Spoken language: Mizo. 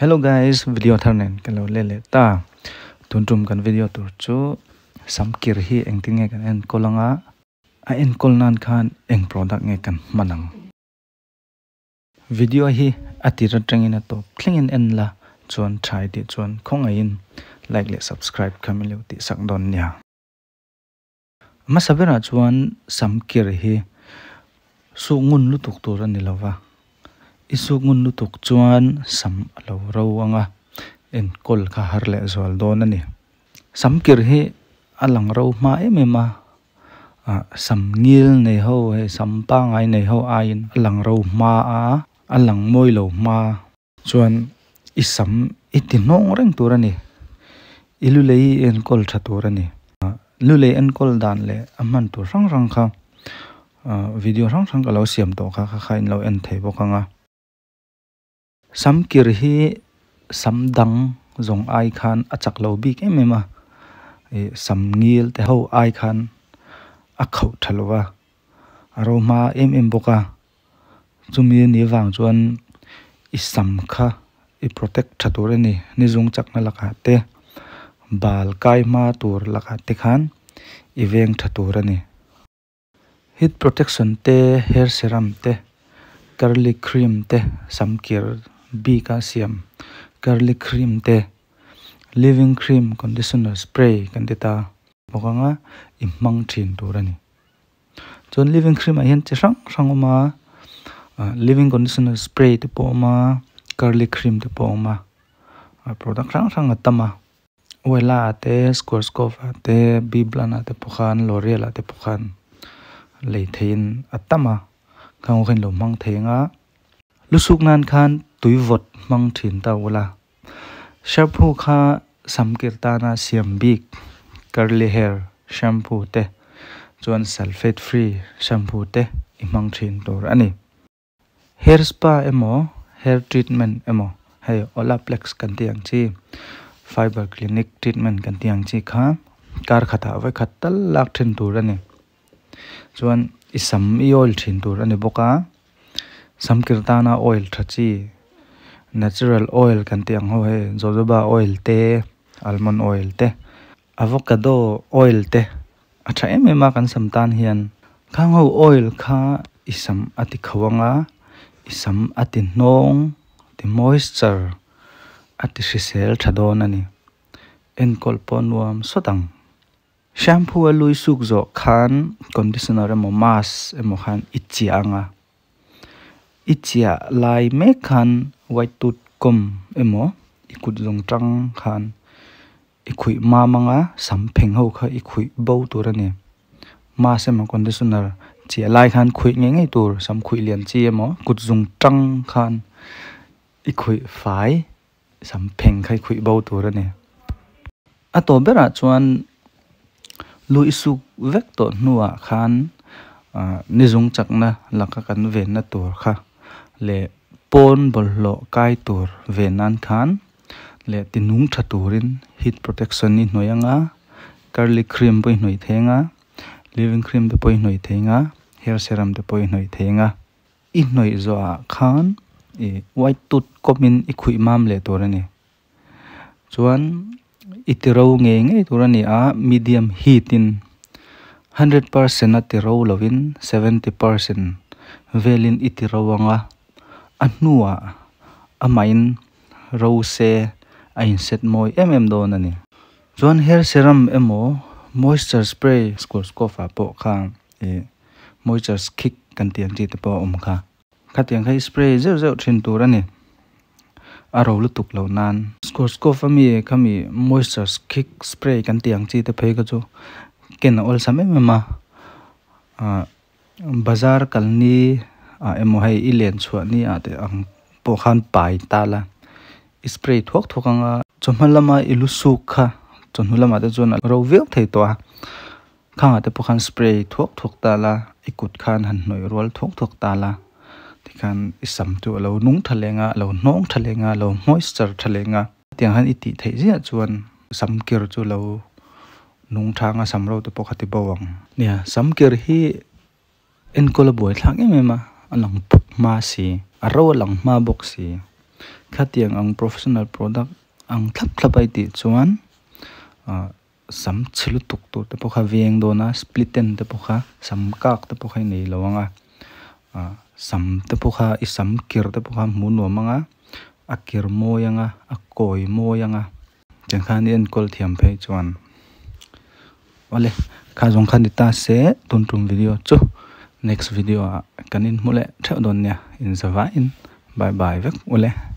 Hello guys, video thar nen ka lo le leh ta. Tun tum kan video tur chu samkir hi engtin nge kan enkawl anga a enkawl nan khan eng product nge kan hman ang. Video hi a tir atangin a tawp thlengin en la chuan thai tih chuan khawngaihin like leh subscribe kha min lo tih sak dawn nia. Hmasa berah chuan samkir hi suk ngun lutuk tur a ni lova, i suk ngun lutuk chuan sam a lo ro anga enkawl kha har leh zual dawn a ni. Samkir hi a lang ro hma em em a, ah sam ngil nei ho hei sam pangngai nei ho aiin a lang ro hma a, a lang mawi lo hma chuan i sam i ti hnawng reng tur a ni. I lu lei i enkawl tha tur a ni. Lu lei enkawl dan leh a hman tur hrang hrang kha ah video hrang hrang ka lo siam tawh kha kha kha in lo en thei bawk ang a. Samkir hi sam dang zawng ai khan a chak lo bik em em a, ih sam ngil te ho ai khan a khauh tha lo va, a ro hma em em bawk a. Chumi ni vang chuan i sam kha i protect tha tur a ni, ni zung chakna lakah te bal kai hma tur lakah te khan i veng tha tur a ni. Heat protection te hair serum te curly cream te samkir bik a siam curly cream te leave in cream conditioner spray kan ti ta bawk anga i hmang thin tur a ni. Chuan leave in cream ah hian chi hrang hrang a awm a ah leave in conditioner spray te pawh a awm a curly cream te pawh a awm a ah product hrang hrang a tam a. Wella ah te schwarzkopf ah te bblunt ah te pawh khan l'oreal ah te pawh khan lei theihin a tam a khang ho khan in lo hmang thei ang a lusuk nan khan tui vawt hmang thin ta ula shampoo kha samkir tana siam bik curly hair shampoo te chuan sulphate free shampoo te i hmang thin tur a ni. Hair spa emaw hair treatment emaw hei olaplex kan tih ang chi fiber clinic treatment kan tih ang chi kha kar khatah vawikhat tal lak then tur a ni. Chuan i sam i oil thin tur a ni bawk a, samkir tana oil tha chi natural oil kan tih ang ho hei jojoba oil te almond oil te avocado oil te a tha em em a kan sam tan hian khang ho oil kha i sam a ti kho anga i sam a ti hnawng ti moisture a ti hrisel tha dawn a ni. Enkawl pawh nuam sawt ang. Shampoo a lui suk zawh khan conditioner emaw mask emaw khan i chiah anga i chiah lai mek khan white tooth comb emaw i kut zawng tang khan i khuih mam anga sam pheng ho kha i khuih bo tur a ni. Mask emaw conditioner chiah lai khan khuih ngei ngei tur sam khuih lian chi emaw kut zawng tang khan i khuih fai sam pheng kha i khuih bo tur a ni. A tawp berah chuan lu i suk vek tawh hnuah khan ah ni zung chakna laka kan venna tur kha leh pawn bawlhhlawh kai tur ven nan khan leh ti nung tha turin heat protection i hnawih anga curly cream pawh i hnawih thei anga leave in cream te pawh i hnawih thei anga hair serum te pawh i hnawih thei anga i hnawih zawhah khan ih white tooth comb in i khuih mam leh tur a ni. Chuan i ti ro ngei ngei tur a ni a medium heat in 100% a ti ro lovin 70% velin i ti ro anga a hnuah amahin ro se a inset mawi em em dawn a ni. Chuan hair serum emaw moisture spray schwarzkopf ah pawh kha ih moisture kick kan tih ang chi te pawh a awm kha. Khatiang kha i spray zeuh zeuh thin tur a ni. A ro lutuk lo nan. Schwarzkopf ami khami moisture kick spray kan tih ang chi te phei kha chu ken a awlsam em em a. Ah bazar kalni ah emaw hei i len chhuah ni ah te ang pawh khan pai ta la i spray thuak thuak anga chawhma lama i lu suk kha chawhnu lamah te chuan a ro viau thei tawh a khangah te pawh khan spray thuak thuak ta la i kut khan han hnawih rual thuak thuak ta la tikhan i sam chu a lo nung tha leng a, a lo hnawng tha leng a, a lo moisture tha leng a. Tiang hian i tih theih ziah chuan samkir chu lo nung tha anga sam ro te pawh kha ti bo ang. Nia samkir hi enkawl a buai thlak em em a, a lang puk hma si, a ro a lang hma bawk si. Khatiang ang professional product ang thlap thlap a i tih chuan ah sam chhe lutuk tur te pawh kha veng dawn a split end te pawh kha sam kak te pawh kha i nei lo ang a ah sam te pawh kha i sam kir te pawh kha hmuh nuam ang a a kir mawi ang a a kawi mawi ang a tiang khan i enkawl thiam phei chuan awle kha zawng kha ni ta se tun tum video chu next video ah kan inhmu leh theuh dawn nia inzavaiin bye bye vek ule.